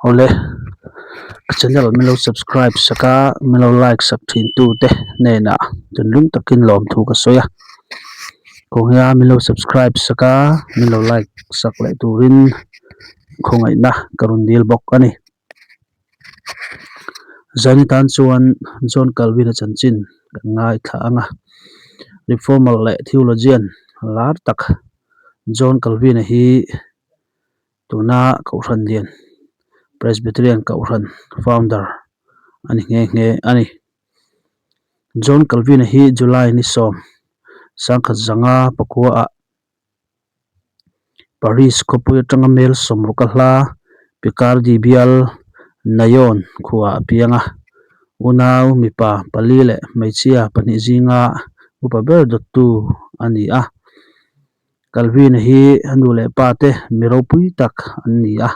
Awle ka channel min lo subscribe sak a min lo like sak thin tu te hnenah thinlung takin lawmthu ka sawi a kawngia min lo subscribe sak a min lo like sak leh turin khawngaihna ka rawn dil bawk a ni. Zaini tan chuan John Calvin-a chanchin kan ngaithla ang a Reformer leh Theologian lar tak John Calvin-a hi Tuna Kohhran lian Presbyterian Kohhran founder a ni nghe nghe a ni. John Calvin-a hi July ni sawm sangkhat zanga pakua ah Paris khawpui atanga mel sawmruk a hla Picardy bial Nayon khua a piang a. Unau mipa pali leh hmeichhia pahnih zinga upa ber dawttu a ni a. Calvin-a hi a nu leh pa te mi ropui tak an ni a,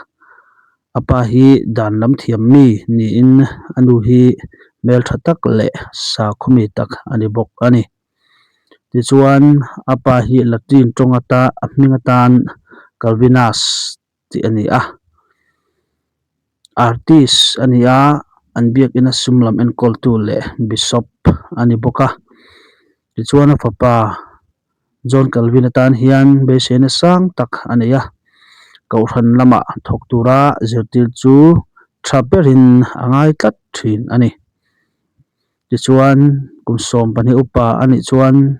a pa hi dan lam thiam mi niin a nu hi hmeltha tak leh sakhaw mi tak a ni bawk a ni. Tichuan a pa hi Latin tawng ata a hming atan Calvinus tih a ni a, artist a ni a, an biakina sum lam enkawltu leh bishop a ni bawk a, tichuan a fapa John Calvin atan hian beiseina sang tak a nei a, kohhran lamah thawk tura zirtir chu tha berin a ngai tlat thin a ni. Tichuan kum 12 upa a nih chuan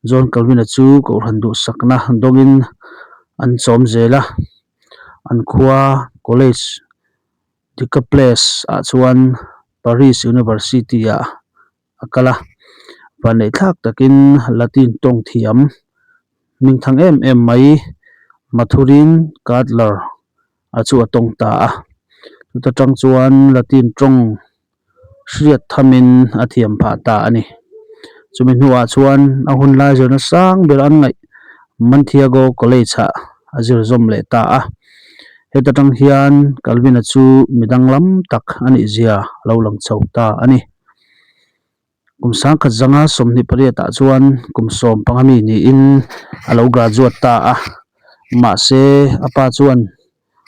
John Calvin-a chu kohhran duhsakna dawngin an chawm zel a, an khua college Decaplace ah chuan Paris University-ah a kal a, vanneihthlak takin Latin tawng thiam hmingthang em em mai Mathurin Cutler a chu a tawng ta a, chuta tang chuan Latin tawng hriat thamin a thiam phah ta a ni. Chumi hnuah chuan a hun lai zirna sang ber an ngaih Mantiago College ah a zir zawm leh ta a. Heta tang hian Calvin-a chu mi danglam tak a nih zia a lo lang chho ta a ni. Kum sangkhat zanga 28 ah chuan kum 15 mi niin a lo graduate ta a. Mahse a pa chuan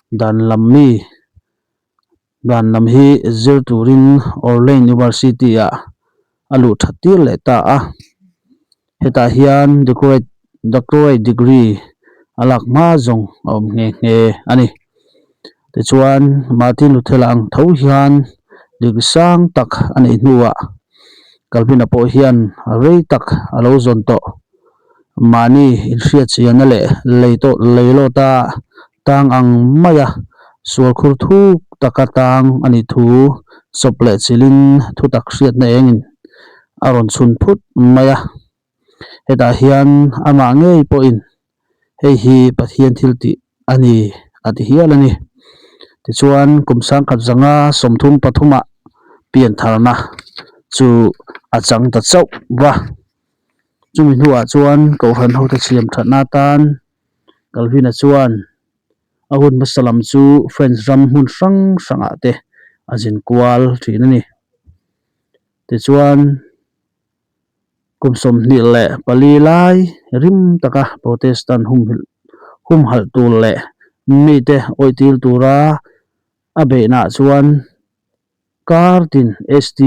dan lam mi Dan lam hi zir turin Orleans University ah a luh that tir leh ta a. Hetah hian doctorate doctorate degree a lak hma zawng a awm nghe nghe a ni. Tichuan Martin Luther-a ang tho hian degree sang tak a neih hnuah Calvin-a pawh hian rei tak a lo zawn tawh. Mahni inhriatchianna leh lei tawh lei lawta tang ang maia sual khur thuk taka tang a nih thu chawp leh chilhin thutak hriatna engin a rawn chhun phut mai a. Hetah hian amah ngei pawhin hei hi Pathian thil tih a ni a ti hial a ni. Tichuan kum sangkhat zanga 33 ah piantharna chu a chang ta chauh va. Chumi hnuah chuan Kohhran hote siam thatna atan Calvin-a chuan a hun hmasa lam chu French ram hmun hrang hrangah te a zin kual thin a ni. Tichuan, kum 24 lai rim taka Protestant humhalh tur leh mite awihtir tura a beihnaah chuan kar tin ST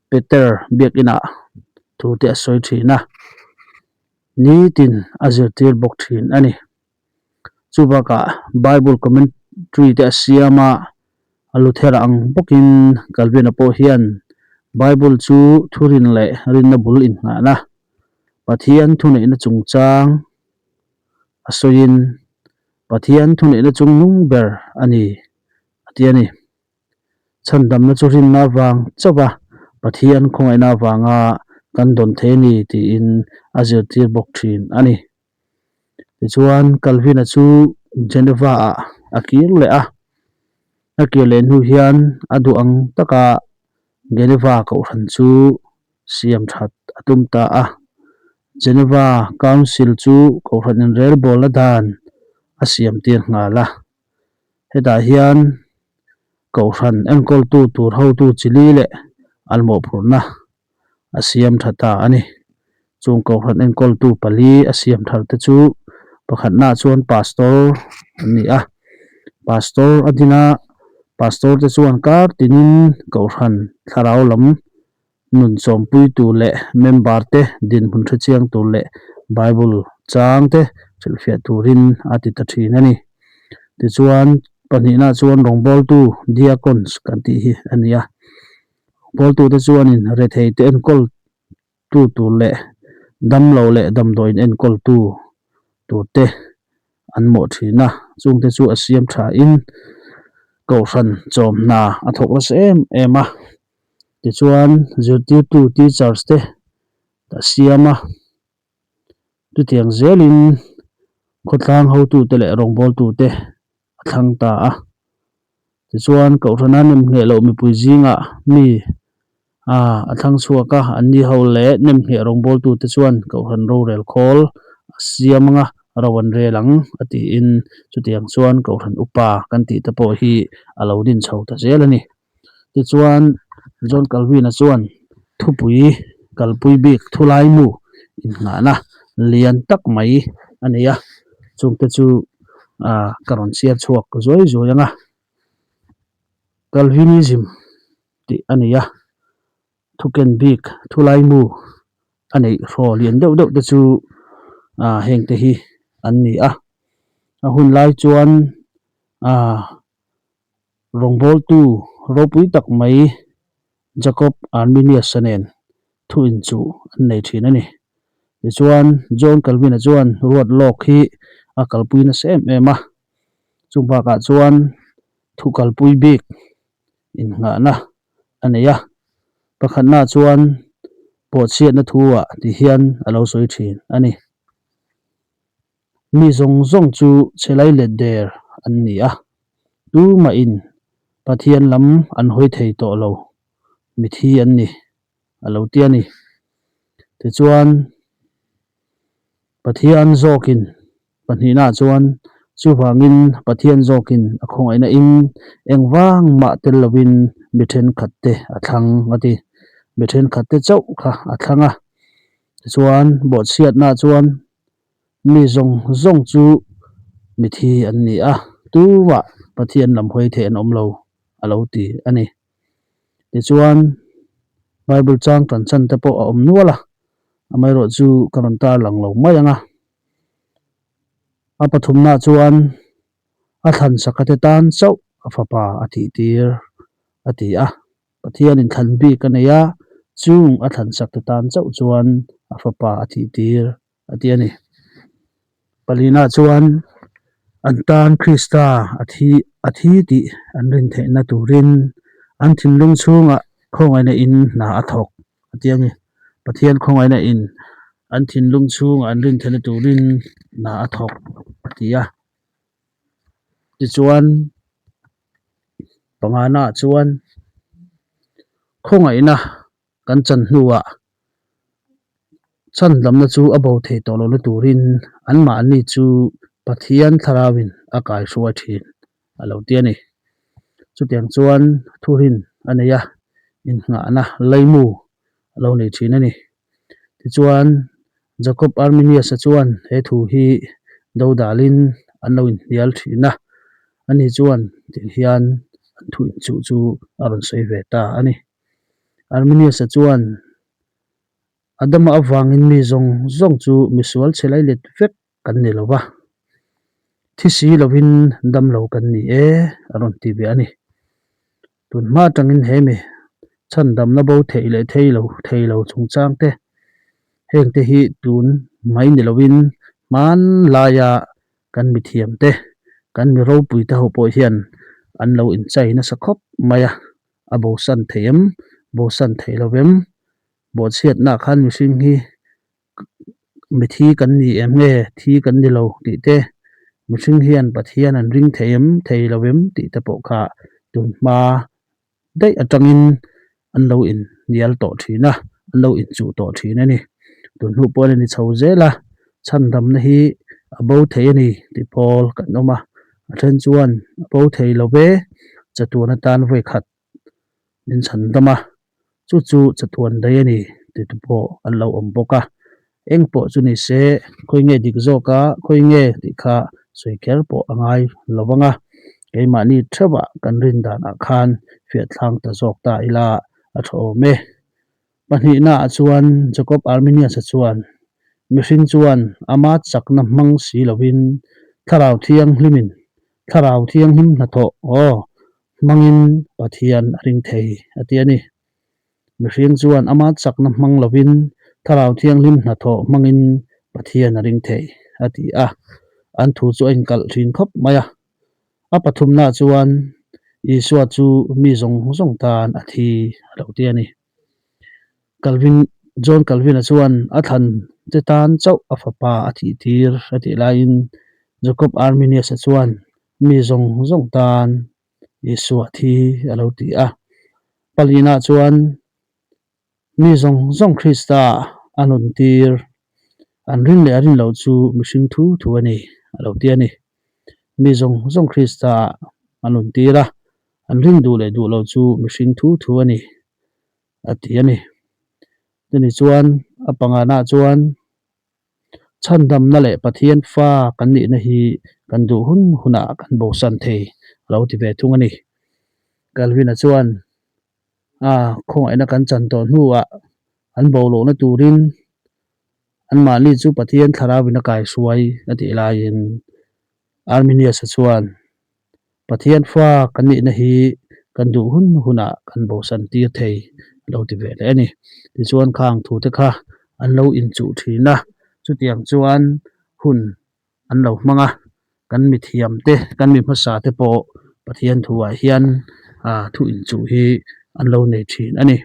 Peter biakinah thu te a sawi thin a. Nitin a zirtir bawk thin a ni. Chu bakah Bible commentary te a siam a, a Luther ang bawkin Calvin-a pawh hian Bible chu thurin leh rinna bul inngahna, Pathian thuneihna chungchang a sawiin Pathian thuneihna chungnung ber a ni a ti a ni. Chhandamna chu rinna avang chauh a, Pathian khawngaihna avanga kan dawn thei a ni tiin a zirtir bawk thin a ni. Tichuan Calvin-a chu Geneva-ah a kir leh a, a kir leh hnu hian a duh ang taka Geneva kohhran chu siam that a tum ta a. Geneva Council chu kohhran inrelbawlna dan a siam tir nghal a. Hetah hian kohhran enkawltu tur hotu chili leh almawhphurhna a siam tha ta a ni. Chung kohhran enkawltu pali a siam thar te chu pakhatnaah chuan pastor an ni a, pastor a din a. Pastor te chuan kar tinin Kohhran thlarau lam nun chawmpui tur leh member te dinhmun hre chiang tur leh Bible chang te hrilhfiah turin a ti ta thin a ni. Tichuan, pahnihna chuan rawngbawltu, deacons, kan tih hi a ni a. Rawngbawltute chuanin rethei te enkawl tu tur leh damlo leh damdawiin enkawl tu tur te an mawh thin a, chungte chu a siam thain Kohhran chawm hna a thawk nasa em em a. Tichuan, zirtirtu, teachers, te a siam a, chutiang zelin khawtlang hotute leh rawngbawltute a thlang ta a. Tichuan, Kohhrana nemngheh loh mipui zingah mi a thlang chhuak a, anni ho leh nemngheh rawngbawltute chuan Kohhran rorel khawl a siam anga ro an rel ang a tiin chutiang chuan Kohhran upa kan tih te pawh hi a lo din chho ta zel a ni. Tichuan, John Calvin-a chuan thupui kalpui bik thulaimu innghahna lian tak mai a nei a, chungte chu ka rawn chhiar chhuak zuai zuai ang a. Calvinism tih a nei a, thuken bik thulaimu a neih hraw lian deuh deuh te chu hengte hi an ni a. A hun lai chuan Rawngbawltu ropui tak mai Jacob Arminius-a nen thu inchuh an nei thin a ni. Tichuan, John Calvin-a chuan ruat lawk hi a kalpui nasa em em a, chu bakah chuan thu kalpui bik innghahna a nei a. Pakhatna chuan pawhchhiatna thu-ah ti hian a lo sawi thin a ni. Mi zawng zawng chu chhelai let der an ni a, tumahin Pathian lam an hawi thei tawh lo, mithi an ni, a lo ti a ni. Tichuan, Pathian zawkin pahnihnaah chuan chuvangin Pathian zawkin a khawngaihna in engvang mah tel lovin mi thenkhatte a thlang a ti. Mi thenkhatte chauh kha a thlang a. Tichuan, bawhchhiatnaah chuan Mi zawng zawng chu mithi an ni a, tumah Pathian lam hawi theih an awm lo, a lo ti a ni. Tichuan, Bible chang tan chan te pawh a awm nual a, amaherawh chu ka rawn tar lang lo mai ang a. A pathumnaah chuan a thlan sakate tan chauh a fapa a tih tir a ti a. Pathianin thlan bik a nei a, chung a thlan sakte tan chauh chuan a fapa a tih tir a ti a ni. Palina chuan an tan Krista a thi a thi tih an rin theihna turin an thinlung chhungah khawngaihna in hna a thawk a ti a ni. Pathian khawngaihna in an thinlung chhungah an rin theihna turin hna a thawk a ti a. Tichuan pangana ah chuan khawngaihna kan chan hnuah chhandamna chu a bo thei tawh lohna turin anmahni chu Pathian thlarauin a kaihruai thin a lo ti a ni. Chutiang chuan thurin a nei a, innghahna leimu a lo nei thin a ni. Tichuan Jacob Arminius-a chuan he thu hi dodalin an lo inhnial thin a, ani chuan tih hian an thu inchuh chu a rawn sawi ve ta a ni. Arminius-a chuan Adama avangin mi zawng zawng chu misual chhe lai let vek kan ni lo va, thi si lovin dam lo kan ni e a rawn ti ve a ni. Tun hma atangin he mi chhandamna bo theih leh thei lo thei lo chungchang te heng te hi tun mai ni lovin hmanlaia kan mithiam te kan mi ropui te ho pawh hian an lo inchai nasa khawp mai a, a bosan thei em bosan thei lo em bawhchhiatnaah khan mihring hi mithi kan ni em nge thi kan ni lo tih te mihring hian Pathian an ring thei em thei lo em tih te pawh kha tun hma daih atangin an lo in hnial tawh thin a an lo inchuh tawh thin a ni tun hnu pawh a ni chho zel a chhandamna hi a bo thei a ni tih pawl kan awm a a then chuan a bo thei lo ve chatuan atan vawi khat min chhan dam a, chu chu chatuan daih a ni tih te pawh an lo awm bawk a, eng pawh chu ni se khawi nge dik zawk a khawi nge tih kha sawi kher pawh a ngai lo vang a. Keimahni theuhah kan rin danah khan fiah thlang ta zawk ta ila a tha awm e. Pahnihnaah chuan Jacob Arminius-a chuan, Mihring chuan ama chakna hmang si lovin Thlarau Thianghlimin Thlarau Thianghlim hnathawh aw hmangin Pathian a ring thei a ti a ni. Mihring chuan ama chakna hmang lovin Thlarau Thianghlim hnathawh hmangin Pathian a ring thei a ti a. An thu chu a inkalh thin khawp mai a. A pathumnaah chuan Isua chu mi zawng zawng tan a thi a lo ti a ni. Calvin, John Calvin-a chuan a thlan che tan chauh a fapa a thih tir a tih laiin Jacob Arminius-a chuan mi zawng zawng tan Isua thi a lo ti a. Palina chuan mi zawng zawng Krista a nun tir, an rin leh a rin loh chu mihring thu thu a ni a lo ti a ni. Mi zawng zawng Krista a nun tir a, an rin duh leh duh loh chu mihring thu thu a ni a ti a ni. Chumi chuan a panganah chuan Chhandamna leh Pathian fa kan nihna hi kan duh hun hunah kan bosan thei a lo ti ve thung a ni. Calvin-a chuan a khawngaihna kan chan tawh hnuah an bo lohna turin anmahni chu Pathian thlarauin a kaihruai a tih laiin Arminius-a chuan Pathian fa kan nihna hi kan duh hun hunah kan bosan tir thei a lo ti ve leh a ni. Tichuan khang thute kha an lo inchuh thin a, chutiang chuan hun an lo hmang a, kan mithiam te, kan mi hmasa te pawh Pathian thuah hian thu inchuh hi an lo nei thin a ni.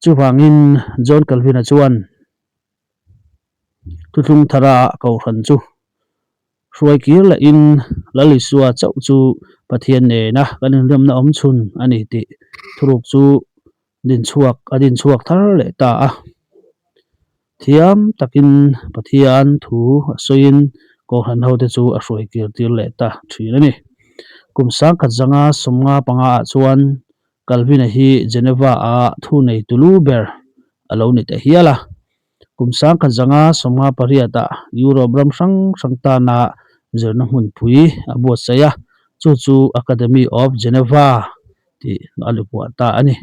Chuvangin John Calvin-a chuan Thuthlung thara kohhran chu hruai kir lehin Lal Isua chauh chu Pathian nena kan inremna awm chhun a ni tih thuruk chu dinchhuak a dinchhuak thar leh ta a. Thiam takin Pathian thu a sawiin kohhran hote chu a hruai kir tir leh ta thin a ni. Kum sangkhat zanga sawmnga panga ah chuan Calvin-a hi Geneva-a thu nei tulu ber a lo ni ta hial a. Kum sangkhat zanga sawmnga pariatah Europe ram hrang hrang tana zirna hmunpui a buatsaih a, chu chu Academy of Geneva tih a lupuah ta a ni.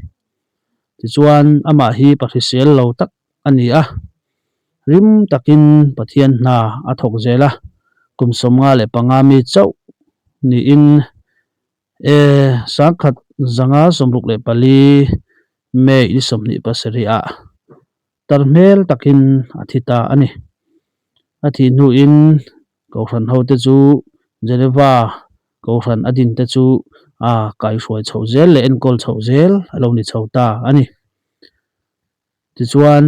Tichuan, amah hi pahrisel lo tak a ni a, rim takin Pathian hna a thawk zel a, kum 55 mi chauh niin E sangkhat zanga 64 May ni 27 ah tar hmel takin a thi ta a ni. A thih hnuin Kohhran hote chu Geneva Kohhran a dinte chu a kaihruai chhoh zel leh enkawl chhoh zel a lo ni chho ta a ni. Tichuan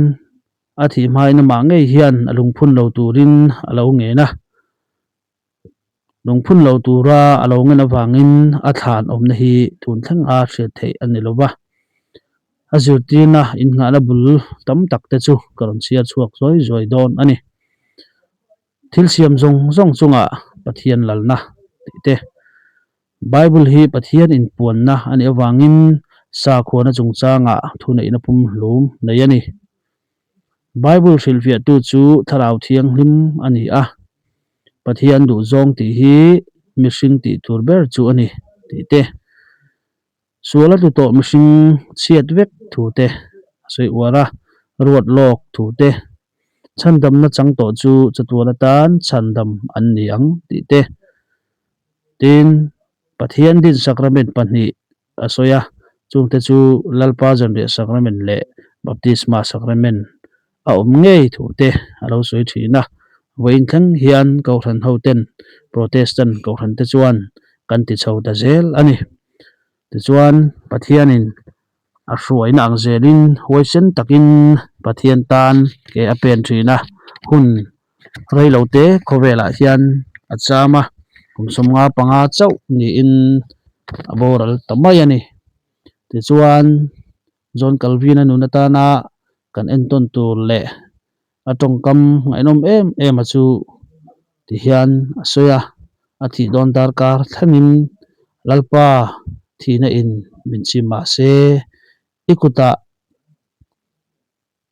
a thih hmain amah ngei hian a lungphun lo turin a lo ngen a. Lungphun lo tura a lo ngen avangin a thlan awmna hi tun thlenga hriat theih a ni lo va. A zirtirna innghahna bul tam tak te chu ka rawn chhiar chhuak zuai zuai dawn a ni. Thil siam zawng zawng chungah Pathian lalna tih te, Bible hi Pathian inpuanna a nih avangin sakhuana chungchangah thuneihna pumhlum nei a ni. Bible hrilhfiahtu chu Thlarau Thianghlim a ni a, Pathian duhzawng tih hi mihring tih tur ber chu a ni tih te, sual a tlu tawh mihring chhiat vek thu te a sawi uar a, ruat lawk thu te, chhandamna chang tawh chu chatuan atan chhandam an ni ang tih te, tin, Pathian din sacrament pahnih a sawi a, chungte chu Lalpa Zanriah Sacrament leh Baptisma Sacrament a awm ngei thu te a lo sawi thin a. Vawiin thleng hian Kohhran hoten Protestant Kohhran te chuan kan ti chho ta zel a ni. Tichuan Pathianin a hruaina ang zelin huaisen takin Pathian tan ke a pen thin a, hun Reilote khawvelah hian a cham a, kum 55 chauh niin a boral ta mai a ni. Tichuan, John Calvin-a nun atana kan entawn tur leh a tawngkam ngaihnawm em em a chu ti hian a sawi a, a thih dawn darkar thlengin Lalpa thihna in min chim mahse i kutah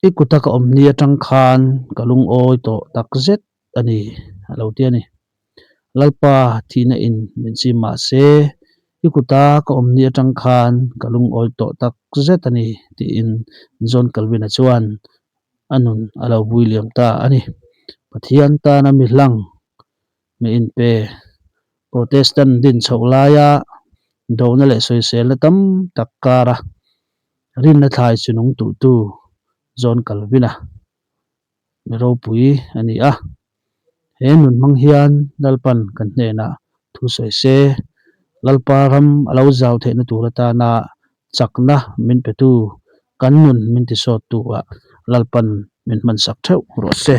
I kuta ka awm ni atang khan ka lungawi tawh tak zet a ni, a lo ti a ni. Lalpa thihna in min chim mah se, i kuta ka awm ni atang khan ka lungawi tawh tak zet a ni, tiin John Calvin-a chuan a nun a lo vui liam ta a ni. Pathian tana mi hlang, mi inpe, Protestant din chhoh laia dona leh sawiselna tam tak kara rinna thlai chi nung tuhtu John Calvin-a mi ropui a ni a. He nun hmang hian Lalpan kan hnenah thu sawi se, Lalpa ram a lo zau theihna tur atana chakna min petu, kan nun min tisawttu ah Lalpan min hmansak theuh rawh se.